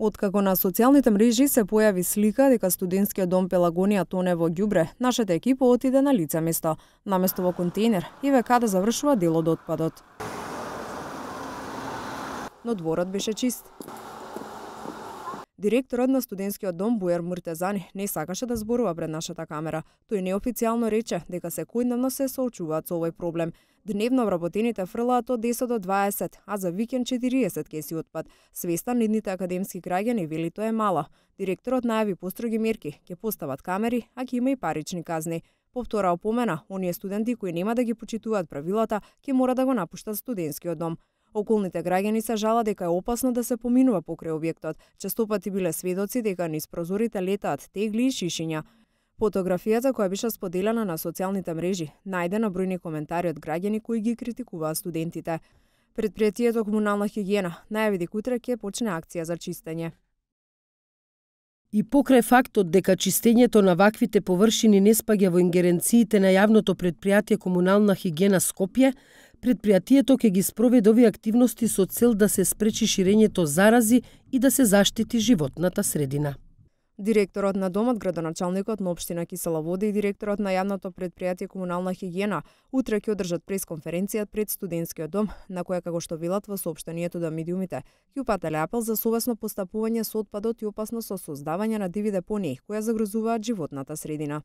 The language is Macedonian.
Откако на социјалните мрежи се појави слика дека студентскиот дом Пелагонија тоне во ѓубре, нашата екипа отиде на лице место, наместо во контейнер, и ве каде завршува дел од отпадот. Но дворот беше чист. Директорот на студентскиот дом Бујар Муртезани не сакаше да зборува пред нашата камера. Тој неофицијално рече дека секојдневно се соочуваат со овој проблем. Дневно вработените фрлаат од 10 до 20, а за викенд 40 кеси отпад. Свестан нидните академски граѓани вели тоа е мало. Директорот најави построги мерки, ќе постават камери, а ќе има и парични казни. Повтора опомена, оние студенти кои нема да ги почитуваат правилата, ќе мора да го напуштат студентскиот дом. Околните граѓани се жала дека е опасно да се поминува покрај објектот. Честопати биле сведоци дека низ прозорите летаат тегли и шишиња. Фотографијата која беше споделена на социјалните мрежи најде на бројни коментари од граѓани кои ги критикуваат студентите. Предпријатието Комунална хигиена најави дека утре ќе почне акција за чистење. И покрај фактот дека чистењето на ваквите површини не спаѓа во ингеренциите на јавното предпријатие Комунална хигиена Скопје, предпријатието ќе ги спроведе овие активности со цел да се спречи ширењето зарази и да се заштити животната средина. Директорот на домот, градоначалникот на општина Кисела Вода и директорот на јавното предпријатие Комунална хигиена утре ќе одржат пресконференција пред студентскиот дом, на која, како што велат во соопштението до медиумите, ќе упателе апел за совесно постапување со отпадот и опасност со создавање на диви депонии која загрозуваат животната средина.